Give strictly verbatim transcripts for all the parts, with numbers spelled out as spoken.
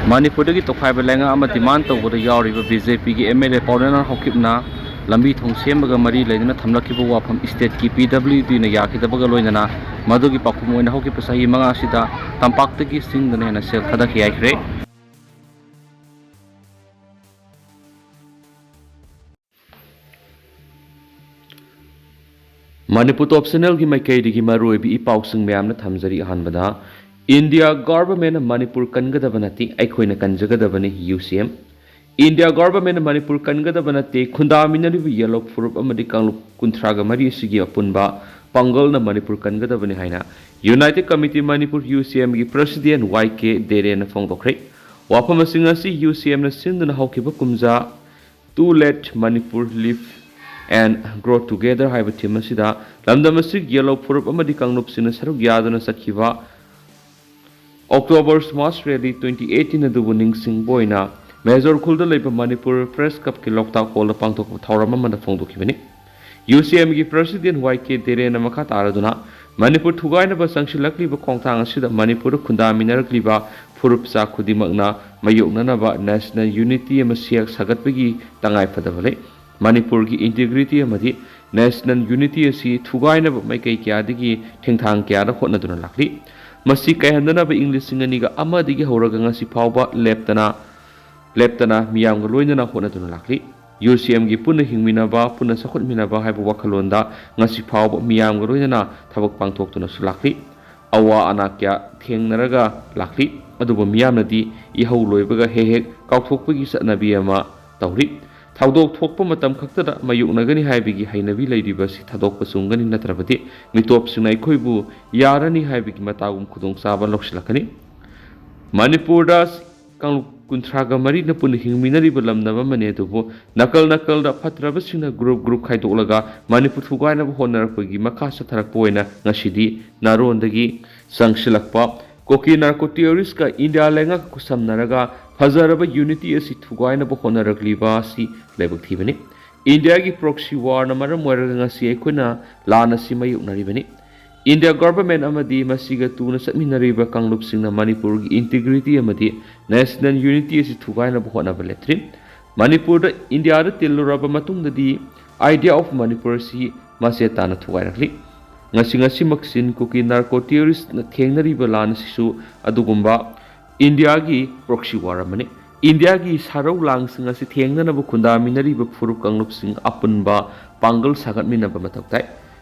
ꯃꯅꯤꯄꯨꯔꯗꯒꯤ ꯇꯣꯈꯥꯏꯕ ꯂꯩꯉꯥꯛ ꯑꯃ ꯗꯤꯃꯥꯟ ꯇꯧꯕꯗ ꯌꯥꯎꯔꯤꯕ ꯕꯤ ꯖꯦ ꯄꯤꯒꯤ ꯑꯦꯝ ꯑꯦꯜ ꯑꯦ ꯄꯥꯎꯅꯥꯅ ꯍꯥꯎꯀꯤꯞꯅ ꯂꯝꯕꯤ ꯊꯣꯡ ꯁꯦꯝꯕꯒ ꯃꯔꯤ ꯂꯩꯅꯅ ꯊꯝꯂꯛꯈꯤꯕ ꯋꯥꯐꯝ ꯏꯁꯇꯦꯠꯀꯤ ꯄꯤ ꯗꯕ꯭ꯂꯤꯌꯨ ꯗꯤꯅ ꯌꯥꯈꯤꯗꯕꯒ ꯂꯣꯏꯅꯅ ꯃꯗꯨꯒꯤ ꯄꯥꯎꯈꯨꯝ ꯑꯣꯏꯅ ꯍꯧꯈꯤꯕ ꯆꯍꯤ ꯃꯉꯥ ꯑꯁꯤꯗ ꯇꯝꯄꯥꯛꯇꯒꯤ ꯆꯤꯡꯗꯅ ꯍꯦꯟꯅ ꯁꯦꯜ ꯊꯥꯗꯈꯤ ꯍꯥꯏꯈ꯭ꯔꯦ꯫ ꯃꯅꯤꯄꯨꯔ ꯇꯣꯞ ꯆꯦꯅꯦꯜꯒꯤ ꯃꯥꯏꯀꯩꯗꯒꯤ ꯃꯔꯨꯑꯣꯏꯕ ꯏ ꯄꯥꯎꯁꯤꯡ ꯃꯌꯥꯝꯅ ꯊꯝꯖꯔꯤ꯫ ꯑꯍꯥꯟꯕꯗ, ꯏꯟꯗꯤꯌꯥ ꯒꯣꯚꯔꯟꯃꯦꯟꯠꯅ ꯃꯅꯤꯄꯨꯔ ꯀꯟꯒꯗꯕ ꯅꯠꯇꯦ, ꯑꯩꯈꯣꯏꯅ ꯀꯟꯖꯒꯗꯕꯅꯤ, ꯌꯨ ꯁꯤ ꯑꯦꯝ꯫ ꯏꯟꯗꯤꯌꯥ ꯒꯣꯚꯔꯟꯃꯦꯟꯠꯅ ꯃꯅꯤꯄꯨꯔ ꯀꯟꯒꯗꯕ ꯅꯠꯇꯦ, ꯈꯨꯟꯗꯥꯃꯤꯟꯅꯔꯤꯕ ꯌꯦꯜꯂꯣ ꯐꯨꯔꯨꯞ ꯑꯃꯗꯤ ꯀꯥꯡꯂꯨꯞ ꯀꯨꯟꯊ꯭ꯔꯥꯒ ꯃꯔꯤ ꯑꯁꯤꯒꯤ ꯑꯄꯨꯟꯕ ꯄꯥꯡꯒꯜꯅ ꯃꯅꯤꯄꯨꯔ ꯀꯟꯒꯗꯕꯅꯤ ꯍꯥꯏꯅ ꯌꯨꯅꯥꯏꯇꯦꯗ ꯀꯃꯤꯇꯤ ꯃꯅꯤꯄꯨꯔ, ꯌꯨ ꯁꯤ ꯑꯦꯝꯒꯤ ꯄ꯭ꯔꯁꯤꯗꯦꯟꯠ ꯋꯥꯏ ꯀꯦ ꯗꯦꯔꯦꯟꯅ ꯐꯣꯡꯗꯣꯛꯈ꯭ꯔꯦ꯫ ꯋꯥꯐꯝ ꯑꯁꯤꯡ ꯑꯁꯤ ꯌꯨ ꯁꯤ ꯑꯦꯝꯅ ꯁꯤꯟꯗꯨꯅ ꯍꯧꯈꯤꯕ ꯀꯨꯝꯖꯥ Too Late Manipur Live and Grow Together ꯍꯥꯏꯕ ꯊꯤꯝ ꯑꯁꯤꯗ ꯂꯝꯗꯝ ꯑꯁꯤꯒꯤ ꯌꯦꯜꯂꯣ ꯐꯨꯔꯨꯞ ꯑꯃꯗꯤ ꯀꯥꯡꯂꯨꯞꯁꯤꯡꯅ ꯁꯔꯨꯛ ꯌꯥꯗꯨꯅ ꯆꯠꯈꯤꯕ ꯑꯣꯛꯇꯣꯕꯔ ꯃꯥꯁ ꯔꯦꯂꯤ ꯇ꯭ꯋꯦꯟꯇꯤ ꯑꯩꯠꯇꯤꯟ ꯑꯗꯨꯕꯨ ꯅꯤꯡꯁꯤꯡꯕ ꯑꯣꯏꯅ ꯃꯦꯖꯣꯔ ꯈꯨꯜꯗ ꯂꯩꯕ ꯃꯅꯤꯄꯨꯔ ꯄ꯭ꯔꯦꯁ ꯀ꯭ꯂꯕꯀꯤ ꯂꯣꯛꯇꯥꯛ ꯍꯣꯜꯗ ꯄꯥꯡꯊꯣꯛꯄ ꯊꯧꯔꯝ ꯑꯃꯗ ꯐꯣꯡꯗꯣꯛꯈꯤꯕꯅꯤ꯫ ꯌꯨ ꯁꯤ ꯑꯦꯝꯒꯤ ꯄ꯭ꯔꯁꯤꯗꯦꯟꯠ ꯋꯥꯏ ꯀꯦ ꯗꯦꯔꯦꯟꯅ ꯃꯈꯥ ꯇꯥꯔꯗꯨꯅ, ꯃꯅꯤꯄꯨꯔ ꯊꯨꯒꯥꯏꯅꯕ ꯆꯪꯁꯤꯜꯂꯛꯂꯤꯕ ꯈꯣꯡꯊꯥꯡ ꯑꯁꯤꯗ ꯃꯅꯤꯄꯨꯔꯗ ꯈꯨꯟꯗꯥꯃꯤꯟꯅꯔꯛꯂꯤꯕ ꯐꯨꯔꯨꯞ ꯆꯥ ꯈꯨꯗꯤꯡꯃꯛꯅ ꯃꯥꯌꯣꯛꯅꯅꯕ ꯅꯦꯁꯅꯦꯜ ꯌꯨꯅꯤꯇꯤ ꯑꯃ ꯁꯦꯝ ꯁꯥꯒꯠꯄꯒꯤ ꯇꯉꯥꯏꯐꯗꯕ ꯂꯩ꯫ ꯃꯅꯤꯄꯨꯔꯒꯤ ꯏꯟꯇꯤꯒ꯭ꯔꯤꯇꯤ ꯑꯃꯗꯤ ꯅꯦꯁꯅꯦꯜ ꯌꯨꯅꯤꯇꯤ ꯑꯁꯤ ꯊꯨꯒꯥꯏꯅꯕ ꯃꯥꯏꯀꯩ ꯀꯌꯥꯗꯒꯤ ꯊꯦꯡꯊꯥꯡ ꯀꯌꯥꯗ ꯍꯣꯠꯅꯗꯨꯅ ꯂꯥꯛꯂꯤ꯫ ꯃꯁꯤ ꯀꯥꯏꯍꯟꯗꯅꯕ ꯏꯪ ꯂꯤꯁꯤꯡ ꯑꯅꯤꯒ ꯑꯃꯗꯒꯤ ꯍꯧꯔꯒ ꯉꯁꯤ ꯐꯥꯎꯕ ꯂꯦꯞꯇꯅ ꯂꯦꯞꯇꯅ ꯃꯤꯌꯥꯝꯒ ꯂꯣꯏꯅꯅ ꯍꯣꯠꯅꯗꯨꯅ ꯂꯥꯛꯂꯤ꯫ ꯌꯨ ꯁꯤ ꯑꯦꯝꯒꯤ ꯄꯨꯟꯅ ꯍꯤꯡꯃꯤꯟꯅꯕ, ꯄꯨꯟꯅ ꯆꯥꯎꯈꯠꯃꯤꯟꯅꯕ ꯍꯥꯏꯕ ꯋꯥꯈꯜꯂꯣꯟꯗ ꯉꯁꯤ ꯐꯥꯎꯕ ꯃꯤꯌꯥꯝꯒ ꯂꯣꯏꯅꯅ ꯊꯕꯛ ꯄꯥꯡꯊꯣꯛꯇꯨꯅꯁꯨ ꯂꯥꯛꯂꯤ꯫ ꯑꯋꯥ ꯑꯅꯥ ꯀꯌꯥ ꯊꯦꯡꯅꯔꯒ ꯂꯥꯛꯂꯤ꯫ ꯑꯗꯨꯕꯨ ꯃꯤꯌꯥꯝꯅꯗꯤ ꯏꯍꯧ ꯂꯣꯏꯕꯒ ꯍꯦꯛ ꯍꯦꯛ ꯀꯥꯎꯊꯣꯛꯄꯒꯤ ꯆꯠꯅꯕꯤ ꯑꯃ ꯇꯧꯔꯤ꯫ ꯊꯧꯗꯣꯛ ꯊꯣꯛꯄ ꯃꯇꯝ ꯈꯛꯇꯗ ꯃꯥꯌꯣꯛꯅꯒꯅꯤ ꯍꯥꯏꯕꯒꯤ ꯍꯩꯅꯕꯤ ꯂꯩꯔꯤꯕ ꯑꯁꯤ ꯊꯥꯗꯣꯛꯄ ꯆꯨꯝꯒꯅꯤ, ꯅꯠꯇ꯭ꯔꯕꯗꯤ ꯃꯤꯇꯣꯞꯁꯤꯡꯅ ꯑꯩꯈꯣꯏꯕꯨ ꯌꯥꯔꯅꯤ ꯍꯥꯏꯕꯒꯤ ꯃꯇꯥꯒꯨꯝ ꯈꯨꯗꯣꯡꯆꯥꯕ ꯂꯧꯁꯤꯜꯂꯛꯀꯅꯤ꯫ ꯃꯅꯤꯄꯨꯔꯗ ꯀꯥꯡꯂꯨꯞ ꯀꯨꯟꯊ꯭ꯔꯥꯒ ꯃꯔꯤꯅ ꯄꯨꯟꯅ ꯍꯤꯡꯃꯤꯟꯅꯔꯤꯕ ꯂꯝꯗꯝ ꯑꯃꯅꯤ, ꯑꯗꯨꯕꯨ ꯅꯥꯀꯜ ꯅꯥꯀꯜꯗ ꯐꯠꯇ꯭ꯔꯕꯁꯤꯡꯅ ꯒ꯭ꯔꯨꯞ ꯒ꯭ꯔꯨꯞ ꯈꯥꯏꯗꯣꯛꯂꯒ ꯃꯅꯤꯄꯨꯔ ꯊꯨꯒꯥꯏꯅꯕ ꯍꯣꯠꯅꯔꯛꯄꯒꯤ ꯃꯈꯥ ꯆꯠꯊꯔꯛꯄ ꯑꯣꯏꯅ ꯉꯁꯤꯗꯤ ꯅꯥꯔꯣꯟꯗꯒꯤ ꯆꯪꯁꯤꯜꯂꯛꯄ ꯀꯨꯀꯤ ꯅꯥꯔꯀꯣ ꯇꯦꯔꯣꯔꯤꯁꯀ ꯏꯟꯗꯤꯌꯥ ꯂꯩꯉꯥꯛꯀ ꯈꯨꯠꯁꯝꯅꯔꯒ ꯐꯖꯔꯕ ꯌꯨꯅꯤꯇꯤ ꯑꯁꯤ ꯊꯨꯒꯥꯏꯅꯕ ꯍꯣꯠꯅꯔꯛꯂꯤꯕ ꯑꯁꯤ ꯂꯥꯏꯕꯛ ꯊꯤꯕꯅꯤ꯫ ꯏꯟꯗꯤꯌꯥꯒꯤ ꯄ꯭ꯔꯣꯛꯁꯤ ꯋꯥꯔꯅ ꯃꯔꯝ ꯑꯣꯏꯔꯒ ꯉꯁꯤ ꯑꯩꯈꯣꯏꯅ ꯂꯥꯟ ꯑꯁꯤ ꯃꯥꯌꯣꯛꯅꯔꯤꯕꯅꯤ꯫ ꯏꯟꯗꯤꯌꯥ ꯒꯣꯚꯔꯟꯃꯦꯟꯠ ꯑꯃꯗꯤ ꯃꯁꯤꯒ ꯇꯨꯅ ꯆꯠꯃꯤꯟꯅꯔꯤꯕ ꯀꯥꯡꯂꯨꯞꯁꯤꯡꯅ ꯃꯅꯤꯄꯨꯔꯒꯤ ꯏꯟꯇꯤꯒ꯭ꯔꯤꯇꯤ ꯑꯃꯗꯤ ꯅꯦꯁꯅꯦꯜ ꯌꯨꯅꯤꯇꯤ ꯑꯁꯤ ꯊꯨꯒꯥꯏꯅꯕ ꯍꯣꯠꯅꯕ ꯂꯦꯞꯇ꯭ꯔꯤ꯫ ꯃꯅꯤꯄꯨꯔꯗ ꯏꯟꯗꯤꯌꯥꯗ ꯇꯤꯜꯂꯨꯔꯕ ꯃꯇꯨꯡꯗꯗꯤ ꯑꯥꯏꯗꯤꯌꯥ ꯑꯣꯐ ꯃꯅꯤꯄꯨꯔ ꯑꯁꯤ ꯃꯆꯦꯠ ꯇꯥꯅ ꯊꯨꯒꯥꯏꯔꯛꯂꯤ꯫ ꯉꯁꯤ ꯉꯁꯤꯃꯛ ꯆꯤꯟ ꯀꯨꯀꯤ ꯅꯥꯔꯀꯣ ꯇꯦꯔꯣꯔꯤꯁ꯭ꯠꯅ ꯊꯦꯡꯅꯔꯤꯕ ꯂꯥꯟ ꯑꯁꯤꯁꯨ ꯑꯗꯨꯒꯨꯝꯕ ꯏꯟꯗꯤꯌꯥꯒꯤ ꯄ꯭ꯔꯣꯛꯁꯤ ꯋꯥꯔ ꯑꯃꯅꯤ꯫ ꯏꯟꯗꯤꯌꯥꯒꯤ ꯁꯥꯔꯧ ꯂꯥꯡꯁꯤꯡ ꯑꯁꯤ ꯊꯦꯡꯅꯅꯕ ꯈꯨꯟꯗꯥꯃꯤꯟꯅꯔꯤꯕ ꯐꯨꯔꯨꯞ ꯀꯥꯡꯂꯨꯞꯁꯤꯡ ꯑꯄꯨꯟꯕ ꯄꯥꯡꯒꯜ ꯁꯥꯒꯠꯃꯤꯟꯅꯕ ꯃꯊꯧ ꯇꯥꯏ꯫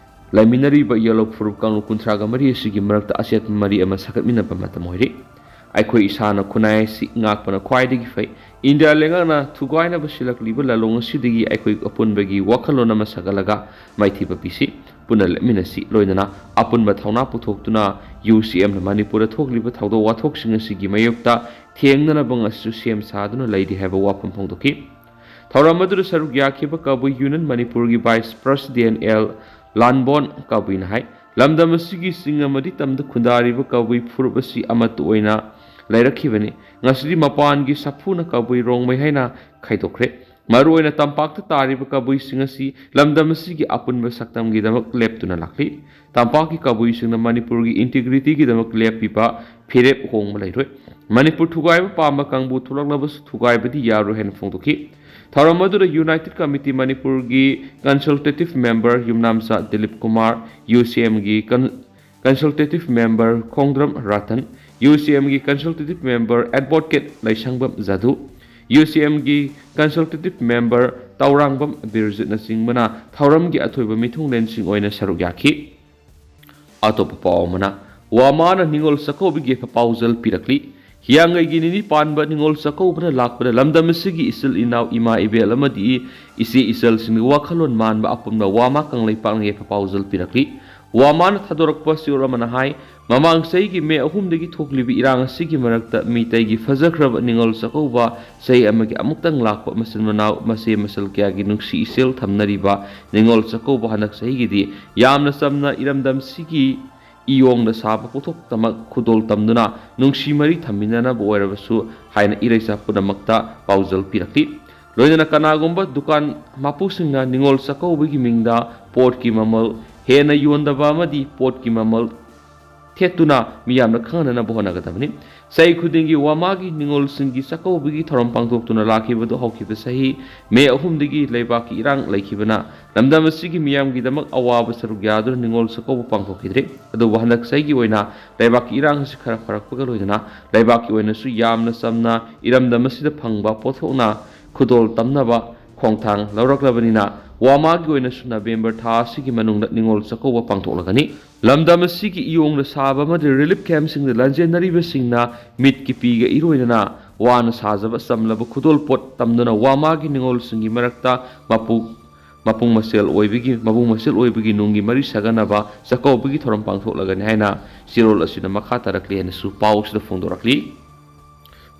ꯂꯩꯃꯤꯟꯅꯔꯤꯕ ꯌꯦꯜꯂꯣ ꯐꯨꯔꯨꯞ ꯀꯥꯡꯂꯨꯞ ꯀꯨꯟꯊ꯭ꯔꯥꯒ ꯃꯔꯤ ꯑꯁꯤꯒꯤ ꯃꯔꯛꯇ ꯑꯆꯦꯠꯄ ꯃꯔꯤ ꯑꯃ ꯁꯥꯒꯠꯃꯤꯟꯅꯕ ꯃꯇꯝ ꯑꯣꯏꯔꯤ꯫ ꯑꯩꯈꯣꯏ ꯏꯁꯥꯅ ꯈꯨꯟꯅꯥꯏ ꯑꯁꯤ ꯉꯥꯛꯄꯅ ꯈ꯭ꯋꯥꯏꯗꯒꯤ ꯐꯩ꯫ ꯏꯟꯗꯤꯌꯥ ꯂꯩꯉꯥꯛꯅ ꯊꯨꯒꯥꯏꯅꯕ ꯁꯤꯜꯂꯛꯂꯤꯕ ꯂꯥꯂꯣꯡ ꯑꯁꯤꯗꯒꯤ ꯑꯩꯈꯣꯏ ꯑꯄꯨꯟꯕꯒꯤ ꯋꯥꯈꯜꯂꯣꯟ ꯑꯃ ꯁꯥꯒꯠꯂꯒ ꯃꯥꯏꯊꯤꯕ ꯄꯤꯁꯤ꯫ ꯄꯨꯟꯅ ꯂꯦꯞꯃꯤꯟꯅꯁꯤ꯫ ꯂꯣꯏꯅꯅ ꯑꯄꯨꯟꯕ ꯊꯧꯅꯥ ꯄꯨꯊꯣꯛꯇꯨꯅ ꯌꯨ ꯁꯤ ꯑꯦꯝꯅ ꯃꯅꯤꯄꯨꯔꯗ ꯊꯣꯛꯂꯤꯕ ꯊꯧꯗꯣꯛ ꯋꯥꯊꯣꯛꯁꯤꯡ ꯑꯁꯤꯒꯤ ꯃꯥꯌꯣꯛꯇ ꯊꯦꯡꯅꯅꯕ ꯉꯁꯤꯁꯨ ꯁꯦꯝ ꯁꯥꯗꯨꯅ ꯂꯩꯔꯤ ꯍꯥꯏꯕ ꯋꯥꯐꯝ ꯐꯣꯡꯗꯣꯛꯈꯤ꯫ ꯊꯧꯔꯝ ꯑꯗꯨꯗ ꯁꯔꯨꯛ ꯌꯥꯈꯤꯕ ꯀꯕꯨꯏ ꯌꯨꯅꯤꯌꯟ ꯃꯅꯤꯄꯨꯔꯒꯤ ꯚꯥꯏꯁ ꯄ꯭ꯔꯁꯤꯗꯦꯟꯠ ꯑꯦꯜ ꯂꯥꯟꯕꯣꯟ ꯀꯕꯨꯏꯅ ꯍꯥꯏ, ꯂꯝꯗꯝ ꯑꯁꯤꯒꯤ ꯆꯤꯡ ꯑꯃꯗꯤ ꯇꯝꯗ ꯈꯨꯟꯗꯥꯔꯤꯕ ꯀꯕꯨꯏ ꯐꯨꯔꯨꯞ ꯑꯁꯤ ꯑꯃꯠꯇ ꯑꯣꯏꯅ ꯂꯩꯔꯛꯈꯤꯕꯅꯤ꯫ ꯉꯁꯤꯗꯤ ꯃꯄꯥꯟꯒꯤ ꯁꯥꯐꯨꯅ ꯀꯕꯨꯏ ꯔꯣꯡꯃꯩ ꯍꯥꯏꯅ ꯈꯥꯏꯗꯣꯛꯈ꯭ꯔꯦ꯫ ꯃꯔꯨꯑꯣꯏꯅ ꯇꯝꯄꯥꯛꯇ ꯇꯥꯔꯤꯕ ꯀꯕꯨꯏꯁꯤꯡ ꯑꯁꯤ ꯂꯝꯗꯝ ꯑꯁꯤꯒꯤ ꯑꯄꯨꯟꯕ ꯁꯛꯇꯝꯒꯤꯗꯃꯛ ꯂꯦꯞꯇꯨꯅ ꯂꯥꯛꯂꯤ꯫ ꯇꯝꯄꯥꯛꯀꯤ ꯀꯕꯨꯏꯁꯤꯡꯅ ꯃꯅꯤꯄꯨꯔꯒꯤ ꯏꯟꯇꯤꯒ꯭ꯔꯤꯇꯤꯒꯤꯗꯃꯛ ꯂꯦꯞꯄꯤꯕ ꯐꯤꯔꯦꯞ ꯍꯣꯡꯕ ꯂꯩꯔꯣꯏ꯫ ꯃꯅꯤꯄꯨꯔ ꯊꯨꯒꯥꯏꯕ ꯄꯥꯝꯕ ꯀꯥꯡꯕꯨ ꯊꯣꯛꯂꯛꯂꯕꯁꯨ ꯊꯨꯒꯥꯏꯕꯗꯤ ꯌꯥꯔꯣꯏ ꯍꯥꯏꯅ ꯐꯣꯡꯗꯣꯛꯈꯤ꯫ ꯊꯧꯔꯝ ꯑꯗꯨꯗ ꯌꯨꯅꯥꯏꯇꯦꯗ ꯀꯃꯤꯇꯤ ꯃꯅꯤꯄꯨꯔꯒꯤ ꯀꯟꯁꯜꯇꯦꯇꯤꯚ ꯃꯦꯝꯕꯔ ꯌꯨꯝꯅꯥꯝꯆꯥ ꯗꯤꯂꯤꯞ ꯀꯨꯃꯥꯔ, ꯌꯨ ꯁꯤ ꯑꯦꯝꯒꯤ ꯀꯟ-, ꯀꯟꯁꯜꯇꯦꯇꯤꯚ ꯃꯦꯝꯕꯔ ꯈꯣꯡꯗ꯭ꯔꯝ ꯔꯇꯟ, ꯌꯨ ꯁꯤ ꯑꯦꯝꯒꯤ ꯀꯟꯁꯜꯇꯦꯇꯤꯚ ꯃꯦꯝꯕꯔ ꯑꯦꯗꯚꯣꯀꯦꯠ ꯂꯩꯁꯪꯕꯝ ꯖꯥꯗꯨ, ꯌꯨ ꯁꯤ ꯑꯦꯝꯒꯤ ꯀꯟꯁꯜꯇꯦꯇꯤꯚ ꯃꯦꯝꯕꯔ ꯇꯧꯔꯥꯡꯕꯝ ꯕꯤꯔꯖꯤꯠꯅꯆꯤꯡꯕꯅ ꯊꯧꯔꯝꯒꯤ ꯑꯊꯣꯏꯕ ꯃꯤꯊꯨꯡꯂꯦꯟꯁꯤꯡ ꯑꯣꯏꯅ ꯁꯔꯨꯛ ꯌꯥꯈꯤ꯫ ꯑꯇꯣꯞꯄ ꯄꯥꯎ ꯑꯃꯅ, ꯋꯥꯃꯥꯅ ꯅꯤꯉꯣꯜ ꯆꯥꯛꯀꯧꯕꯒꯤ ꯌꯥꯏꯐ ꯄꯥꯎꯖꯦꯜ ꯄꯤꯔꯛꯂꯤ꯫ ꯍꯤꯌꯥꯡꯒꯩꯒꯤ ꯅꯤꯅꯤ ꯄꯥꯟꯕ ꯅꯤꯉꯣꯜ ꯆꯥꯛꯀꯧꯕꯅ ꯂꯥꯛꯄꯗ ꯂꯝꯗꯝ ꯑꯁꯤꯒꯤ ꯏꯆꯤꯜ ꯏꯅꯥꯎ, ꯏꯃꯥ ꯏꯕꯦꯜ ꯑꯃꯗꯤ ꯏꯆꯦ ꯏꯆꯜꯁꯤꯡꯒꯤ ꯋꯥꯈꯜꯂꯣꯟ ꯃꯥꯟꯕ ꯑꯄꯨꯝꯕ ꯋꯥꯃꯥ ꯀꯪꯂꯩꯄꯥꯛꯅ ꯌꯥꯏꯐ ꯄꯥꯎꯖꯦꯜ ꯄꯤꯔꯛꯂꯤ꯫ ꯋꯥꯃꯥꯅ ꯊꯥꯗꯣꯔꯛꯄ ꯆꯦꯔꯣꯜ ꯑꯃꯅ ꯍꯥꯏ, ꯃꯃꯥꯡ ꯆꯍꯤꯒꯤ ꯃꯦ ꯑꯍꯨꯝꯗꯒꯤ ꯊꯣꯛꯂꯤꯕ ꯏꯔꯥꯡ ꯑꯁꯤꯒꯤ ꯃꯔꯛꯇ ꯃꯤꯇꯩꯒꯤ ꯐꯖꯈ꯭ꯔꯕ ꯅꯤꯉꯣꯜ ꯆꯥꯛꯀꯧꯕ ꯆꯍꯤ ꯑꯃꯒꯤ ꯑꯃꯨꯛꯇꯪ ꯂꯥꯛꯄ ꯃꯆꯤꯟ ꯃꯅꯥꯎ, ꯃꯆꯦ ꯃꯆꯜ ꯀꯌꯥꯒꯤ ꯅꯨꯡꯁꯤ ꯏꯆꯦꯜ ꯊꯝꯅꯔꯤꯕ ꯅꯤꯉꯣꯜ ꯆꯥꯛꯀꯧꯕ ꯍꯟꯗꯛ ꯆꯍꯤꯒꯤꯗꯤ ꯌꯥꯝꯅ ꯆꯝꯅ ꯏꯔꯝꯗꯝꯁꯤꯒꯤ ꯏꯌꯣꯡꯗ ꯁꯥꯕ ꯄꯣꯠꯊꯣꯛꯇꯃꯛ ꯈꯨꯗꯣꯜ ꯇꯝꯗꯨꯅ ꯅꯨꯡꯁꯤ ꯃꯔꯤ ꯊꯝꯃꯤꯟꯅꯅꯕ ꯑꯣꯏꯔꯕꯁꯨ ꯍꯥꯏꯅ ꯏꯔꯩꯆꯥ ꯄꯨꯝꯅꯃꯛꯇ ꯄꯥꯎꯖꯦꯜ ꯄꯤꯔꯛꯂꯤ꯫ ꯂꯣꯏꯅꯅ ꯀꯅꯥꯒꯨꯝꯕ ꯗꯨꯀꯥꯟ ꯃꯄꯨꯁꯤꯡꯅ ꯅꯤꯉꯣꯜ ꯆꯥꯛꯀꯧꯕꯒꯤ ꯃꯤꯡꯗ ꯄꯣꯠꯀꯤ ꯃꯃꯜ ꯍꯦꯟꯅ ꯌꯣꯟꯗꯕ ꯑꯃꯗꯤ ꯄꯣꯠꯀꯤ ꯃꯃꯜ ꯊꯦꯠꯇꯨꯅ ꯃꯤꯌꯥꯝꯅ ꯈꯪꯍꯟꯅꯕ ꯍꯣꯠꯅꯒꯗꯕꯅꯤ꯫ ꯆꯍꯤ ꯈꯨꯗꯤꯡꯒꯤ ꯋꯥꯃꯥꯒꯤ ꯅꯤꯉꯣꯜꯁꯤꯡꯒꯤ ꯆꯥꯛꯀꯧꯕꯒꯤ ꯊꯧꯔꯝ ꯄꯥꯡꯊꯣꯛꯇꯨꯅ ꯂꯥꯛꯈꯤꯕꯗꯨ ꯍꯧꯈꯤꯕ ꯆꯍꯤ ꯃꯦ ꯑꯍꯨꯝꯗꯒꯤ ꯂꯩꯕꯥꯛꯀꯤ ꯏꯔꯥꯡ ꯂꯩꯈꯤꯕꯅ ꯂꯝꯗꯝ ꯑꯁꯤꯒꯤ ꯃꯤꯌꯥꯝꯒꯤꯗꯃꯛ ꯑꯋꯥꯕ ꯁꯔꯨꯛ ꯌꯥꯗꯨꯅ ꯅꯤꯉꯣꯜ ꯆꯥꯛꯀꯧꯕ ꯄꯥꯡꯊꯣꯛꯈꯤꯗ꯭ꯔꯦ꯫ ꯑꯗꯨꯕꯨ ꯍꯟꯗꯛ ꯆꯍꯤꯒꯤ ꯑꯣꯏꯅ ꯂꯩꯕꯥꯛꯀꯤ ꯏꯔꯥꯡ ꯑꯁꯤ ꯈꯔ ꯐꯔꯛꯄꯒ ꯂꯣꯏꯅꯅ ꯂꯩꯕꯥꯛꯀꯤ ꯑꯣꯏꯅꯁꯨ ꯌꯥꯝꯅ ꯆꯝꯅ ꯏꯔꯝꯗꯝ ꯑꯁꯤꯗ ꯐꯪꯕ ꯄꯣꯠꯊꯣꯛꯅ ꯈꯨꯗꯣꯜ ꯇꯝꯅꯕ ꯈꯣꯡꯊꯥꯡ ꯂꯧꯔꯛꯂꯕꯅꯤꯅ ꯋꯥꯃꯥꯒꯤ ꯑꯣꯏꯅꯁꯨ ꯅꯕꯦꯝꯕꯔ ꯊꯥ ꯑꯁꯤꯒꯤ ꯃꯅꯨꯡꯗ ꯅꯤꯉꯣꯜ ꯆꯥꯛꯀꯧꯕ ꯄꯥꯡꯊꯣꯛꯂꯒꯅꯤ꯫ ꯂꯝꯗꯝ ꯑꯁꯤꯒꯤ ꯏꯌꯣꯡꯗ ꯁꯥꯕ ꯑꯃꯗꯤ ꯔꯤꯂꯤꯐ ꯀꯦꯝꯞꯁꯤꯡꯗ ꯂꯥꯟꯖꯦꯟꯅꯔꯤꯕꯁꯤꯡꯅ ꯃꯤꯠꯀꯤ ꯄꯤꯒ ꯏꯔꯣꯏꯅꯅ ꯋꯥꯅ ꯁꯥꯖꯕ ꯆꯝꯂꯕ ꯈꯨꯗꯣꯜ ꯄꯣꯠ ꯇꯝꯗꯨꯅ ꯋꯥꯃꯥꯒꯤ ꯅꯤꯉꯣꯜꯁꯤꯡꯒꯤ ꯃꯔꯛꯇ ꯃꯄꯨ ꯃꯄꯨꯡ ꯃꯁꯦꯜ ꯑꯣꯏꯕꯒꯤ ꯃꯄꯨꯡ ꯃꯁꯦꯜ ꯑꯣꯏꯕꯒꯤ ꯅꯨꯡꯒꯤ ꯃꯔꯤ ꯁꯥꯒꯠꯅꯕ ꯆꯥꯛꯀꯧꯕꯒꯤ ꯊꯧꯔꯝ ꯄꯥꯡꯊꯣꯛꯂꯒꯅꯤ ꯍꯥꯏꯅ ꯆꯦꯔꯣꯜ ꯑꯁꯤꯅ ꯃꯈꯥ ꯇꯥꯔꯛꯂꯤ ꯍꯥꯏꯅꯁꯨ ꯄꯥꯎ ꯑꯁꯤꯗ ꯐꯣꯡꯗꯣꯔꯛꯂꯤ꯫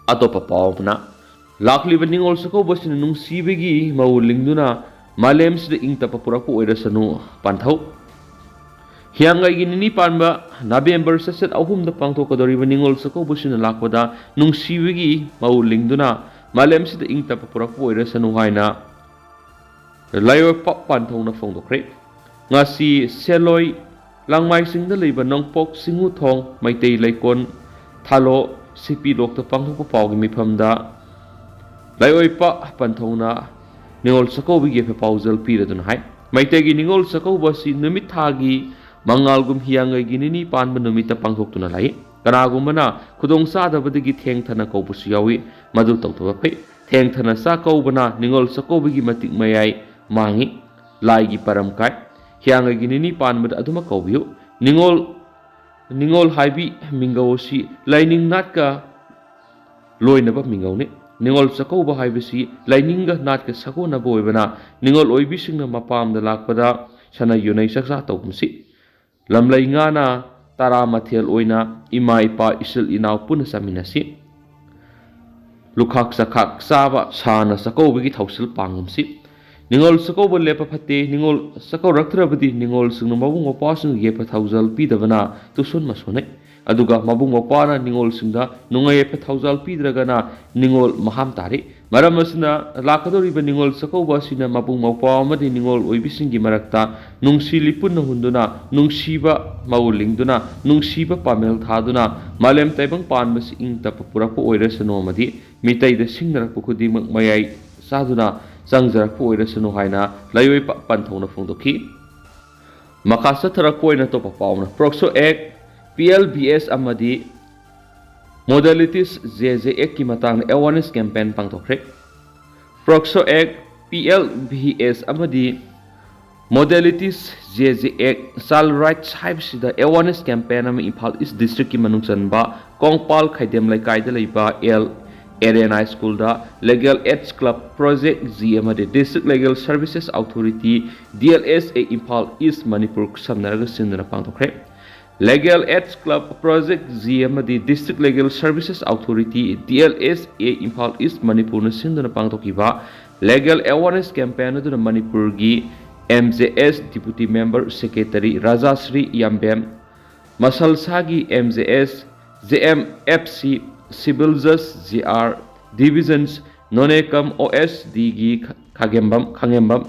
ꯑꯇꯣꯞꯄ ꯄꯥꯎ ꯑꯃꯅ, ꯂꯥꯛꯂꯤꯕ ꯅꯤꯉꯣꯜ ꯆꯥꯛꯀꯧꯕꯁꯤꯅ ꯅꯨꯡꯁꯤꯕꯒꯤ ꯃꯧ ꯂꯤꯡꯗꯨꯅ ꯃꯥꯂꯦꯝꯁꯤꯗ ꯏꯪ ꯇꯞꯄ ꯄꯨꯔꯛꯄ ꯑꯣꯏꯔꯁꯅꯨ ꯄꯥꯟꯊꯧ꯫ ꯍꯤꯌꯥꯡꯒꯩꯒꯤ ꯅꯤꯅꯤ ꯄꯥꯟꯕ ꯅꯕꯦꯝꯕꯔ ꯆꯩꯆꯠ ꯑꯍꯨꯝꯗ ꯄꯥꯡꯊꯣꯛꯀꯗꯧꯔꯤꯕ ꯅꯤꯉꯣꯜ ꯆꯥꯛꯀꯧꯕꯁꯤꯅ ꯂꯥꯛꯄꯗ ꯅꯨꯡꯁꯤꯕꯒꯤ ꯃꯧ ꯂꯤꯡꯗꯨꯅ ꯃꯥꯂꯦꯝꯁꯤꯗ ꯏꯪ ꯇꯞꯄ ꯄꯨꯔꯛꯄ ꯑꯣꯏꯔꯁꯅꯨ ꯍꯥꯏꯅ ꯂꯥꯏꯑꯣꯏꯄꯥꯛ ꯄꯥꯟꯊꯧꯅ ꯐꯣꯡꯗꯣꯛꯈ꯭ꯔꯦ꯫ ꯉꯁꯤ ꯁꯦꯂꯣꯏ ꯂꯥꯡꯃꯥꯏꯁꯤꯡꯗ ꯂꯩꯕ ꯅꯣꯡꯄꯣꯛ ꯆꯤꯡꯉꯨꯊꯣꯡ ꯃꯩꯇꯩ ꯂꯩꯀꯣꯜ ꯊꯥꯂꯣ ꯁꯤꯄꯤ ꯂꯣꯛꯇ ꯄꯥꯡꯊꯣꯛꯄ ꯄꯥꯎꯒꯤ ꯃꯤꯐꯝꯗ ꯂꯥꯏꯑꯣꯏꯄꯥꯛ ꯄꯥꯟꯊꯧꯅ ꯅꯤꯉꯣꯜ ꯆꯥꯛꯀꯧꯕꯒꯤ ꯌꯥꯏꯐ ꯄꯥꯎꯖꯦꯜ ꯄꯤꯔꯗꯨꯅ ꯍꯥꯏ, ꯃꯩꯇꯩꯒꯤ ꯅꯤꯉꯣꯜ ꯆꯥꯛꯀꯧꯕ ꯑꯁꯤ ꯅꯨꯃꯤꯠ ꯊꯥꯒꯤ ꯃꯉꯥꯜꯒꯨꯝ ꯍꯤꯌꯥꯡꯒꯩꯒꯤ ꯅꯤꯅꯤ ꯄꯥꯟꯕ ꯅꯨꯃꯤꯠꯇ ꯄꯥꯡꯊꯣꯛꯇꯨꯅ ꯂꯥꯛꯏ꯫ ꯀꯅꯥꯒꯨꯝꯕꯅ ꯈꯨꯗꯣꯡ ꯆꯥꯗꯕꯗꯒꯤ ꯊꯦꯡꯊꯅ ꯀꯧꯕꯁꯨ ꯌꯥꯎꯏ꯫ ꯃꯗꯨ ꯇꯧꯗꯕ ꯐꯩ꯫ ꯊꯦꯡꯊꯅ ꯆꯥꯛ ꯀꯧꯕꯅ ꯅꯤꯉꯣꯜ ꯆꯥꯛꯀꯧꯕꯒꯤ ꯃꯇꯤꯛ ꯃꯌꯥꯏ ꯃꯥꯡꯏ꯫ ꯂꯥꯏꯒꯤ ꯄꯔꯝ ꯀꯥꯏ꯫ ꯍꯤꯌꯥꯡꯒꯩꯒꯤ ꯅꯤꯅꯤ ꯄꯥꯟꯕꯗ ꯑꯗꯨꯃꯛ ꯀꯧꯕꯤꯌꯨ꯫ ꯅꯤꯉꯣꯜ ꯅꯤꯉꯣꯜ ꯍꯥꯏꯕꯤ ꯃꯤꯡꯒꯧ ꯑꯁꯤ ꯂꯥꯏꯅꯤꯡ ꯅꯥꯠꯀ ꯂꯣꯏꯅꯕ ꯃꯤꯡꯒꯧꯅꯤ꯫ ꯅꯤꯉꯣꯜ ꯆꯥꯛꯀꯧꯕ ꯍꯥꯏꯕꯁꯤ ꯂꯥꯏꯅꯤꯡꯒ ꯅꯥꯠꯀ ꯁꯥꯒꯣꯟꯅꯕ ꯑꯣꯏꯕꯅ ꯅꯤꯉꯣꯜ ꯑꯣꯏꯕꯤꯁꯤꯡꯅ ꯃꯄꯥꯝꯗ ꯂꯥꯛꯄꯗ ꯁꯅꯥ ꯌꯣꯟꯅꯩ ꯆꯥꯛꯆꯥ ꯇꯧꯒꯨꯝꯁꯤ꯫ ꯂꯝꯂꯩ ꯉꯥꯅ ꯇꯔꯥ ꯃꯊꯦꯜ ꯑꯣꯏꯅ ꯏꯃꯥ ꯏꯄꯥ ꯏꯆꯤꯜ ꯏꯅꯥꯎ ꯄꯨꯟꯅ ꯆꯥꯃꯤꯟꯅꯁꯤ꯫ ꯂꯨꯈꯥꯛ ꯆꯥꯈꯥꯛ ꯆꯥꯕ ꯁꯥꯅ ꯆꯥꯛꯀꯧꯕꯒꯤ ꯊꯧꯁꯤꯜ ꯄꯥꯡꯒꯨꯝꯁꯤ꯫ ꯅꯤꯉꯣꯜ ꯆꯥꯛꯀꯧꯕ ꯂꯦꯞꯄ ꯐꯠꯇꯦ꯫ ꯅꯤꯉꯣꯜ ꯆꯥꯛꯀꯧꯔꯛꯇ꯭ꯔꯕꯗꯤ ꯅꯤꯉꯣꯜꯁꯤꯡꯅ ꯃꯕꯨꯡ ꯃꯧꯄ꯭ꯋꯥꯁꯤꯡꯒꯤ ꯌꯥꯏꯐ ꯊꯧꯖꯥꯜ ꯄꯤꯗꯕꯅ ꯇꯨꯁꯣꯟ ꯃꯁꯣꯟꯅꯩ꯫ ꯑꯗꯨꯒ ꯃꯕꯨꯡ ꯃꯧꯄ꯭ꯋꯥꯅ ꯅꯤꯉꯣꯜꯁꯤꯡꯗ ꯅꯨꯡꯉꯥꯏ ꯌꯥꯏꯐ ꯊꯧꯖꯥꯜ ꯄꯤꯗ꯭ꯔꯒꯅ ꯅꯤꯉꯣꯜ ꯃꯍꯥꯝ ꯇꯥꯔꯤ꯫ ꯃꯔꯝ ꯑꯁꯤꯅ, ꯂꯥꯛꯀꯗꯧꯔꯤꯕ ꯅꯤꯉꯣꯜ ꯆꯥꯛꯀꯧꯕ ꯑꯁꯤꯅ ꯃꯕꯨꯡ ꯃꯧꯄ꯭ꯋꯥ ꯑꯃꯗꯤ ꯅꯤꯉꯣꯜ ꯑꯣꯏꯕꯤꯁꯤꯡꯒꯤ ꯃꯔꯛꯇ ꯅꯨꯡꯁꯤ ꯂꯤꯄꯨꯟꯅ ꯍꯨꯟꯗꯨꯅ, ꯅꯨꯡꯁꯤꯕ ꯃꯧ ꯂꯤꯡꯗꯨꯅ, ꯅꯨꯡꯁꯤꯕ ꯄꯥꯃꯦꯜ ꯊꯥꯗꯨꯅ, ꯃꯥꯂꯦꯝ ꯇꯥꯏꯕꯪ ꯄꯥꯟꯕꯁꯤ ꯏꯪ ꯇꯞꯄ ꯄꯨꯔꯛꯄ ꯑꯣꯏꯔꯁꯅꯨ ꯑꯃꯗꯤ ꯃꯤꯇꯩꯗ ꯁꯤꯡꯅꯔꯛꯄ ꯈꯨꯗꯤꯡꯃꯛ ꯃꯌꯥꯏ ꯆꯥꯗꯨꯅ ꯆꯪꯖꯔꯛꯄ ꯑꯣꯏꯔꯁꯅꯨ ꯍꯥꯏꯅ ꯂꯥꯏꯑꯣꯏꯄ ꯄꯟꯊꯧꯅ ꯐꯣꯡꯗꯣꯛꯈꯤ꯫ ꯃꯈꯥ ꯆꯠꯊꯔꯛꯄ ꯑꯣꯏꯅ ꯑꯇꯣꯞꯄ ꯄꯥꯎꯅ, ꯄ꯭ꯔꯣꯛꯁꯣ ꯑꯦꯛ, ꯄꯤ ꯑꯦꯜ ꯕꯤ ꯑꯦꯁ ꯑꯃꯗꯤ ꯃꯣꯗꯦꯂꯤꯇꯤꯁ ꯖꯦ ꯖꯦ ꯑꯦꯛꯀꯤ ꯃꯇꯥꯡꯗ ꯑꯦꯋꯥꯔꯅꯦꯁ ꯀꯦꯝꯄꯦꯟ ꯄꯥꯡꯊꯣꯛꯈ꯭ꯔꯦ꯫ ꯄ꯭ꯔꯣꯛꯁꯣ ꯑꯦꯛ, ꯄꯤ ꯑꯦꯜ ꯕꯤ ꯑꯦꯁ ꯑꯃꯗꯤ ꯃꯣꯗꯦꯂꯤꯇꯤꯁ ꯖꯦ ꯖꯦ ꯑꯦꯛ, ꯆꯥꯏꯜ ꯔꯥꯏꯠꯁ ꯍꯥꯏꯕꯁꯤꯗ ꯑꯦꯋꯥꯔꯅꯦꯁ ꯀꯦꯝꯄꯦꯟ ꯑꯃ ꯏꯝꯐꯥꯜ ꯏꯁ ꯗꯤꯁꯇ꯭ꯔꯤꯛꯀꯤ ꯃꯅꯨꯡ ꯆꯟꯕ ꯀꯣꯡꯄꯥꯜ ꯈꯥꯏꯗꯦꯝ ꯂꯩꯀꯥꯏꯗ ꯂꯩꯕ ꯑꯦꯜ ꯑꯦꯔꯦꯅꯥ ꯁ꯭ꯀꯨꯜꯗ legal aid club, project G ꯑꯃꯗꯤ district legal services authority, D L S A, Imphal east Manipur ꯈꯨꯠꯁꯝꯅꯔꯒ ꯁꯤꯟꯗꯨꯅ ꯄꯥꯡꯊꯣꯛꯈ꯭ꯔꯦ꯫ Legal aid club, project G ꯑꯃꯗꯤ district legal services authority, D L S A, Imphal east ꯃꯅꯤꯄꯨꯔꯅ ꯁꯤꯟꯗꯨꯅ ꯄꯥꯡꯊꯣꯛꯈꯤꯕ ꯂꯤꯒꯦꯜ ꯑꯦꯋꯥꯔꯅꯦꯁ ꯀꯦꯝꯄꯦꯟ ꯑꯗꯨꯅ ꯃꯅꯤꯄꯨꯔꯒꯤ M J S deputy member secretary Rajashree Yambem, ꯃꯁꯜꯁꯥꯒꯤ M J S, J M F C, civil ꯖꯁ J R divisions ꯅꯣꯅꯦ cum O S ꯗꯤꯒꯤ ꯈꯥꯒꯦꯝꯕꯝ, Khangembam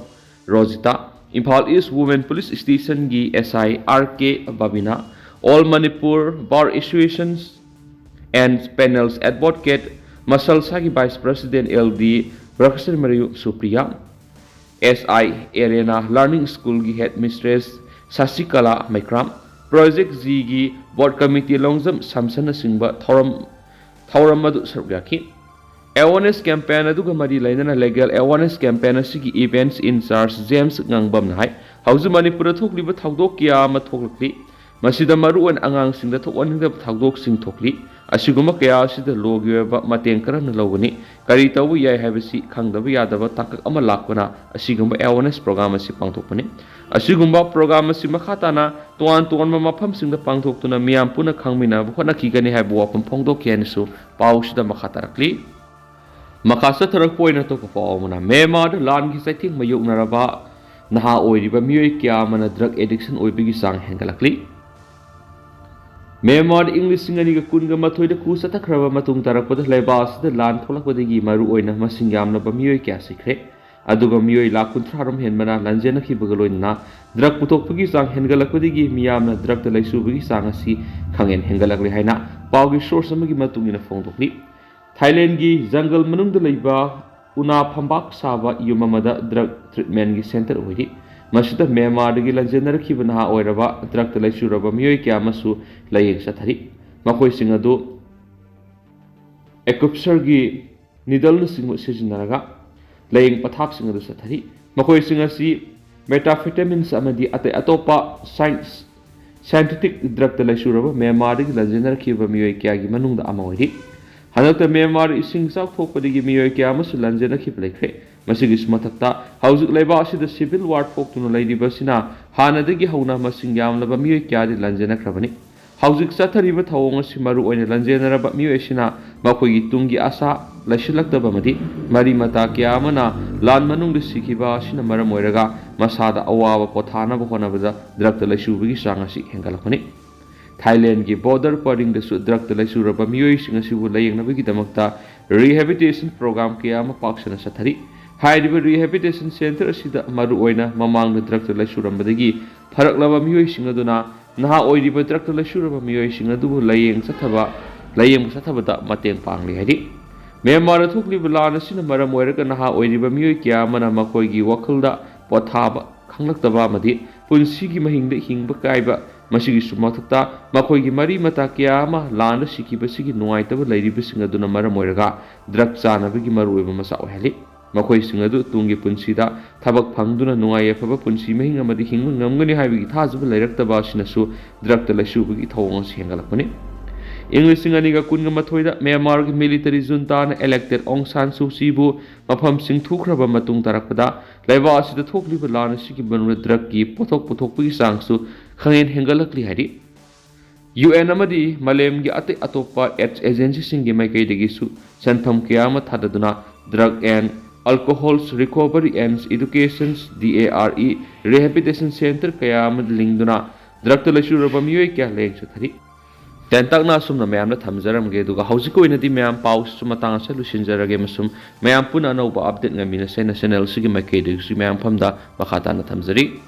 Rojita, Imphal east women police ꯁ꯭ꯇꯦꯁꯟꯒꯤ S I R K Babina, all Manipur bar associations and panels advocate, ꯃꯁꯜꯁꯥꯒꯤ vice president L D ꯕ꯭ꯔꯈꯁꯔꯃꯌꯨ Supriya, S I arena learning ꯁ꯭ꯀꯨꯜꯒꯤ headmistress Sashikala Meikram, project ꯖꯤꯒꯤ board committee ꯂꯣꯡꯖꯝ ꯁꯥꯝꯁꯟꯅꯆꯤꯡꯕ ꯊꯧꯔꯝ, ꯊꯧꯔꯝ ꯑꯗꯨ ꯁꯔꯨꯛ ꯌꯥꯈꯤ꯫ ꯑꯦꯋꯥꯔꯅꯦꯁ ꯀꯦꯝꯄꯦꯟ ꯑꯗꯨꯒ ꯃꯔꯤ ꯂꯩꯅꯅ ꯂꯤꯒꯦꯜ ꯑꯦꯋꯥꯔꯅꯦꯁ ꯀꯦꯝꯄꯦꯟ ꯑꯁꯤꯒꯤ ꯏꯚꯦꯟꯠꯁ ꯏꯟꯆꯥꯔꯖ ꯖꯦꯝꯁ ꯉꯥꯡꯕꯝꯅ ꯍꯥꯏ, ꯍꯧꯖꯤꯛ ꯃꯅꯤꯄꯨꯔꯗ ꯊꯣꯛꯂꯤꯕ ꯊꯧꯗꯣꯛ ꯀꯌꯥ ꯑꯃ ꯊꯣꯛꯂꯛꯂꯤ꯫ ꯃꯁꯤꯗ ꯃꯔꯨꯑꯣꯏꯅ ꯑꯉꯥꯡꯁꯤꯡꯗ ꯊꯣꯛꯍꯟꯅꯤꯡꯗꯕ ꯊꯧꯗꯣꯛꯁꯤꯡ ꯊꯣꯛꯂꯤ꯫ ꯑꯁꯤꯒꯨꯝꯕ ꯀꯌꯥ ꯑꯁꯤꯗ ꯂꯣꯒꯤ ꯑꯣꯏꯕ ꯃꯇꯦꯡ ꯀꯔꯝꯅ ꯂꯧꯒꯅꯤ, ꯀꯔꯤ ꯇꯧꯕ ꯌꯥꯏ ꯍꯥꯏꯕꯁꯤ ꯈꯪꯗꯕ ꯌꯥꯗꯕ ꯇꯥꯡꯀꯛ ꯑꯃ ꯂꯥꯛꯄꯅ ꯑꯁꯤꯒꯨꯝꯕ ꯑꯦꯋꯥꯔꯅꯦꯁ ꯄ꯭ꯔꯣꯒ꯭ꯔꯥꯝ ꯑꯁꯤ ꯄꯥꯡꯊꯣꯛꯄꯅꯤ꯫ ꯑꯁꯤꯒꯨꯝꯕ ꯄ꯭ꯔꯣꯒ꯭ꯔꯥꯝ ꯑꯁꯤ ꯃꯈꯥ ꯇꯥꯅ ꯇꯣꯉꯥꯟ ꯇꯣꯉꯥꯟꯕ ꯃꯐꯝꯁꯤꯡꯗ ꯄꯥꯡꯊꯣꯛꯇꯨꯅ ꯃꯤꯌꯥꯝ ꯄꯨꯟꯅ ꯈꯪꯃꯤꯟꯅꯕ ꯍꯣꯠꯅꯈꯤꯒꯅꯤ ꯍꯥꯏꯕ ꯋꯥꯐꯝ ꯐꯣꯡꯗꯣꯛꯈꯤ ꯍꯥꯏꯅꯁꯨ ꯄꯥꯎꯁꯤꯗ ꯃꯈꯥ ꯇꯥꯔꯛꯂꯤ꯫ ꯃꯈꯥ ꯆꯠꯊꯔꯛꯄ ꯑꯣꯏꯅ ꯑꯇꯣꯞꯄ ꯄꯥꯎ ꯑꯃꯅ, ꯃ꯭ꯌꯥꯟꯃꯥꯔꯗ ꯂꯥꯟꯒꯤ ꯆꯩꯊꯦꯡ ꯃꯥꯌꯣꯛꯅꯔꯕ ꯅꯍꯥ ꯑꯣꯏꯔꯤꯕ ꯃꯤꯑꯣꯏ ꯀꯌꯥ ꯑꯃꯅ ꯗ꯭ꯔꯒ ꯑꯦꯗꯤꯛꯁꯟ ꯑꯣꯏꯕꯒꯤ ꯆꯥꯡ ꯍꯦꯟꯒꯠꯂꯛꯂꯤ꯫ ꯃ꯭ꯌꯥꯟꯃꯥꯔꯗ ꯏꯪ ꯂꯤꯁꯤꯡ ꯑꯅꯤꯒ ꯀꯨꯟꯒ ꯃꯥꯊꯣꯏꯗ ꯈꯨ ꯆꯠꯊꯈ꯭ꯔꯕ ꯃꯇꯨꯡ ꯇꯥꯔꯛꯄꯗ ꯂꯩꯕꯥꯛ ꯑꯁꯤꯗ ꯂꯥꯟ ꯊꯣꯛꯂꯛꯄꯗꯒꯤ ꯃꯔꯨꯑꯣꯏꯅ ꯃꯁꯤꯡ ꯌꯥꯝꯂꯕ ꯃꯤꯑꯣꯏ ꯀꯌꯥ ꯁꯤꯈ꯭ꯔꯦ꯫ ꯑꯗꯨꯒ ꯃꯤꯑꯣꯏ ꯂꯥꯈ ꯀꯨꯟꯊ꯭ꯔꯥ ꯔꯣꯝ ꯍꯦꯟꯕꯅ ꯂꯥꯟꯖꯦꯟꯅꯈꯤꯕꯒ ꯂꯣꯏꯅꯅ ꯗ꯭ꯔꯒ ꯄꯨꯊꯣꯛꯄꯒꯤ ꯆꯥꯡ ꯍꯦꯟꯒꯠꯂꯛꯄꯗꯒꯤ ꯃꯤꯌꯥꯝꯅ ꯗ꯭ꯔꯒꯇ ꯂꯩꯆꯨꯕꯒꯤ ꯆꯥꯡ ꯑꯁꯤ ꯈꯪꯍꯦꯟ ꯍꯦꯟꯒꯠꯂꯛꯂꯦ ꯍꯥꯏꯅ ꯄꯥꯎꯒꯤ ꯁꯣꯔꯁ ꯑꯃꯒꯤ ꯃꯇꯨꯡ ꯏꯟꯅ ꯐꯣꯡꯗꯣꯛꯂꯤ꯫ ꯊꯥꯏꯂꯦꯟꯒꯤ ꯖꯪꯒꯜ ꯃꯅꯨꯡꯗ ꯂꯩꯕ ꯎꯅꯥ ꯐꯝꯕꯥꯛ ꯁꯥꯕ ꯌꯨꯝ ꯑꯃꯗ ꯗ꯭ꯔꯒ ꯇ꯭ꯔꯤꯠꯃꯦꯟꯒꯤ ꯁꯦꯟꯇꯔ ꯑꯣꯏꯔꯤ꯫ ꯃꯁꯤꯗ ꯃ꯭ꯌꯥꯟꯃꯥꯔꯗꯒꯤ ꯂꯥꯟꯖꯦꯟꯅꯔꯛꯈꯤꯕ ꯅꯍꯥ ꯑꯣꯏꯔꯕ ꯗ꯭ꯔꯒꯇ ꯂꯩꯆꯨꯔꯕ ꯃꯤꯑꯣꯏ ꯀꯌꯥ ꯑꯃꯁꯨ ꯂꯥꯌꯦꯡ ꯆꯠꯊꯔꯤ꯫ ꯃꯈꯣꯏꯁꯤꯡ ꯑꯗꯨ ꯑꯦꯀꯨꯞꯁꯔꯒꯤ ꯅꯤꯗꯜꯅꯆꯤꯡꯕ ꯁꯤꯖꯤꯟꯅꯔꯒ ꯂꯥꯌꯦꯡ ꯄꯊꯥꯞꯁꯤꯡ ꯑꯗꯨ ꯆꯠꯊꯔꯤ꯫ ꯃꯈꯣꯏꯁꯤꯡ ꯑꯁꯤ ꯃꯦꯇꯥꯐꯦꯇꯥꯃꯤꯟꯁ ꯑꯃꯗꯤ ꯑꯇꯩ ꯑꯇꯣꯞꯄ ꯁꯥꯏꯟꯁ ꯁꯥꯏꯟꯊꯦꯇꯤꯛ ꯗ꯭ꯔꯒꯇ ꯂꯩꯆꯨꯔꯕ ꯃ꯭ꯌꯥꯟꯃꯥꯔꯗꯒꯤ ꯂꯥꯟꯖꯦꯟꯅꯔꯛꯈꯤꯕ ꯃꯤꯑꯣꯏ ꯀꯌꯥꯒꯤ ꯃꯅꯨꯡꯗ ꯑꯃ ꯑꯣꯏꯔꯤ꯫ ꯍꯟꯗꯛꯇ ꯃ꯭ꯌꯥꯟꯃꯥꯔ ꯏꯁꯤꯡ ꯏꯆꯥꯎ ꯊꯣꯛꯄꯗꯒꯤ ꯃꯤꯑꯣꯏ ꯀꯌꯥ ꯑꯃꯁꯨ ꯂꯥꯟꯖꯦꯟꯅꯈꯤꯕ ꯂꯩꯈ꯭ꯔꯦ꯫ ꯃꯁꯤꯒꯤꯁꯨ ꯃꯊꯛꯇ ꯍꯧꯖꯤꯛ ꯂꯩꯕꯥꯛ ꯑꯁꯤꯗ ꯁꯤꯚꯤꯜ ꯋꯥꯔ ꯊꯣꯛꯇꯨꯅ ꯂꯩꯔꯤꯕ ꯑꯁꯤꯅ ꯍꯥꯟꯅꯗꯒꯤ ꯍꯧꯅ ꯃꯁꯤꯡ ꯌꯥꯝꯂꯕ ꯃꯤꯑꯣꯏ ꯀꯌꯥꯗꯤ ꯂꯥꯟꯖꯦꯟꯅꯈ꯭ꯔꯕꯅꯤ꯫ ꯍꯧꯖꯤꯛ ꯆꯠꯊꯔꯤꯕ ꯊꯧꯑꯣꯡ ꯑꯁꯤ ꯃꯔꯨꯑꯣꯏꯅ ꯂꯥꯟꯖꯦꯟꯅꯔꯕ ꯃꯤꯑꯣꯏ ꯑꯁꯤꯅ ꯃꯈꯣꯏꯒꯤ ꯇꯨꯡꯒꯤ ꯑꯥꯁꯥ ꯂꯩꯁꯤꯜꯂꯛꯇꯕ ꯑꯃꯗꯤ ꯃꯔꯤ ꯃꯇꯥ ꯀꯌꯥ ꯑꯃꯅ ꯂꯥꯟ ꯃꯅꯨꯡꯗ ꯁꯤꯈꯤꯕ ꯑꯁꯤꯅ ꯃꯔꯝ ꯑꯣꯏꯔꯒ ꯃꯁꯥꯗ ꯑꯋꯥꯕ ꯄꯣꯊꯥꯅꯕ ꯍꯣꯠꯅꯕꯗ ꯗ꯭ꯔꯒꯇ ꯂꯩꯆꯨꯕꯒꯤ ꯆꯥꯡ ꯑꯁꯤ ꯍꯦꯟꯒꯠꯂꯛꯄꯅꯤ꯫ ꯊꯥꯏꯂꯦꯟꯒꯤ ꯕꯣꯔꯗꯔ ꯄꯔꯤꯡꯗꯁꯨ ꯗ꯭ꯔꯒꯇ ꯂꯩꯆꯨꯔꯕ ꯃꯤꯑꯣꯏꯁꯤꯡ ꯑꯁꯤꯕꯨ ꯂꯥꯌꯦꯡꯅꯕꯒꯤꯗꯃꯛꯇ ꯔꯤꯍꯦꯕꯤꯇꯦꯁꯟ ꯄ꯭ꯔꯣꯒ꯭ꯔꯥꯝ ꯀꯌꯥ ꯑꯃ ꯄꯥꯛ ꯁꯟꯅ ꯆꯠꯊꯔꯤ꯫ ꯍꯥꯏꯔꯤꯕ ꯔꯤꯍꯦꯕꯤꯇꯦꯁꯟ ꯁꯦꯟꯇꯔ ꯑꯁꯤꯗ ꯃꯔꯨꯑꯣꯏꯅ ꯃꯃꯥꯡꯗ ꯗ꯭ꯔꯒꯇ ꯂꯩꯆꯨꯔꯝꯕꯗꯒꯤ ꯐꯔꯛꯂꯕ ꯃꯤꯑꯣꯏꯁꯤꯡ ꯑꯗꯨꯅ ꯅꯍꯥ ꯑꯣꯏꯔꯤꯕ ꯗ꯭ꯔꯒꯇ ꯂꯩꯆꯨꯔꯕ ꯃꯤꯑꯣꯏꯁꯤꯡ ꯑꯗꯨꯕꯨ ꯂꯥꯌꯦꯡ ꯆꯠꯊꯕ, ꯂꯥꯌꯦꯡꯕ ꯆꯠꯊꯕꯗ ꯃꯇꯦꯡ ꯄꯥꯡꯂꯤ ꯍꯥꯏꯔꯤ꯫ ꯃ꯭ꯌꯥꯟꯃꯥꯔꯗ ꯊꯣꯛꯂꯤꯕ ꯂꯥꯟ ꯑꯁꯤꯅ ꯃꯔꯝ ꯑꯣꯏꯔꯒ ꯅꯍꯥ ꯑꯣꯏꯔꯤꯕ ꯃꯤꯑꯣꯏ ꯀꯌꯥ ꯑꯃꯅ ꯃꯈꯣꯏꯒꯤ ꯋꯥꯈꯜꯗ ꯄꯣꯊꯥꯕ ꯈꯪꯂꯛꯇꯕ ꯑꯃꯗꯤ ꯄꯨꯟꯁꯤꯒꯤ ꯃꯍꯤꯡꯗ ꯍꯤꯡꯕ ꯀꯥꯏꯕ, ꯃꯁꯤꯒꯤꯁꯨ ꯃꯊꯛꯇ ꯃꯈꯣꯏꯒꯤ ꯃꯔꯤ ꯃꯇꯥ ꯀꯌꯥ ꯑꯃ ꯂꯥꯟꯗ ꯁꯤꯈꯤꯕꯁꯤꯒꯤ ꯅꯨꯡꯉꯥꯏꯇꯕ ꯂꯩꯔꯤꯕꯁꯤꯡ ꯑꯗꯨꯅ ꯃꯔꯝ ꯑꯣꯏꯔꯒ ꯗ꯭ꯔꯒ ꯆꯥꯅꯕꯒꯤ ꯃꯔꯨꯑꯣꯏꯕ ꯃꯆꯥꯛ ꯑꯣꯏꯍꯜꯂꯤ꯫ ꯃꯈꯣꯏꯁꯤꯡ ꯑꯗꯨ ꯇꯨꯡꯒꯤ ꯄꯨꯟꯁꯤꯗ ꯊꯕꯛ ꯐꯪꯗꯨꯅ ꯅꯨꯡꯉꯥꯏ ꯌꯥꯏꯐꯕ ꯄꯨꯟꯁꯤ ꯃꯍꯤꯡ ꯑꯃꯗꯤ ꯍꯤꯡꯕ ꯉꯝꯒꯅꯤ ꯍꯥꯏꯕꯒꯤ ꯊꯥꯖꯕ ꯂꯩꯔꯛꯇꯕ ꯑꯁꯤꯅꯁꯨ ꯗ꯭ꯔꯒꯇ ꯂꯩꯆꯨꯕꯒꯤ ꯊꯧꯑꯣꯡ ꯑꯁꯤ ꯍꯦꯟꯒꯠꯂꯛꯄꯅꯤ꯫ ꯏꯪ ꯂꯤꯁꯤꯡ ꯑꯅꯤꯒ ꯀꯨꯟꯒ ꯃꯥꯊꯣꯏꯗ ꯃ꯭ꯌꯥꯟꯃꯥꯔꯒꯤ ꯃꯤꯂꯤꯇꯔꯤ ꯖꯨꯟꯇꯥꯅ ꯏꯂꯦꯛꯇꯦꯗ ꯑꯣꯡ ꯁꯥꯟ ꯁꯨ ꯆꯤꯕꯨ ꯃꯐꯝꯁꯤꯡ ꯊꯨꯈ꯭ꯔꯕ ꯃꯇꯨꯡ ꯇꯥꯔꯛꯄꯗ ꯂꯩꯕꯥꯛ ꯑꯁꯤꯗ ꯊꯣꯛꯂꯤꯕ ꯂꯥꯟ ꯑꯁꯤꯒꯤ ꯃꯅꯨꯡꯗ ꯗ꯭ꯔꯒꯀꯤ ꯄꯣꯠꯊꯣꯛ ꯄꯨꯊꯣꯛꯄꯒꯤ ꯆꯥꯡꯁꯨ ꯈꯪꯍꯦꯟ ꯍꯦꯟꯒꯠꯂꯛꯂꯤ ꯍꯥꯏꯔꯤ꯫ ꯌꯨ ꯑꯦꯟ ꯑꯃꯗꯤ ꯃꯥꯂꯦꯝꯒꯤ ꯑꯇꯩ ꯑꯇꯣꯞꯄ ꯑꯦꯗ ꯑꯦꯖꯦꯟꯁꯤꯁꯤꯡꯒꯤ ꯃꯥꯏꯀꯩꯗꯒꯤꯁꯨ ꯁꯦꯟꯐꯝ ꯀꯌꯥ ꯑꯃ ꯊꯥꯗꯗꯨꯅ Drug and Alcohols Recovery and Educations, D A R E, Rehabilitation Center ꯀꯌꯥ ꯑꯃ ꯂꯤꯡꯗꯨꯅ ꯗ꯭ꯔꯒꯇ ꯂꯩꯆꯨꯔꯕ ꯃꯤꯑꯣꯏ ꯀꯌꯥ ꯂꯥꯌꯦꯡ ꯆꯠꯊꯔꯤ꯫ ꯇꯦꯟꯇꯛꯅ ꯑꯁꯨꯝꯅ ꯃꯌꯥꯝꯗ ꯊꯝꯖꯔꯝꯒꯦ꯫ ꯑꯗꯨꯒ ꯍꯧꯖꯤꯛꯀꯤ ꯑꯣꯏꯅꯗꯤ ꯃꯌꯥꯝ ꯄꯥꯎꯁꯤꯁꯨ ꯃꯇꯥꯡ ꯑꯁꯤꯗ ꯂꯣꯏꯁꯤꯟꯖꯔꯒꯦ, ꯑꯃꯁꯨꯡ ꯃꯌꯥꯝ ꯄꯨꯟꯅ ꯑꯅꯧꯕ update ꯉꯥꯏꯃꯤꯟꯅꯁꯦꯅ channel ꯑꯁꯤꯒꯤ ꯃꯥꯏꯀꯩꯗꯒꯤꯁꯨ ꯃꯌꯥꯝ ꯃꯐꯝꯗ ꯃꯈꯥ ꯇꯥꯅ ꯊꯝꯖꯔꯤ꯫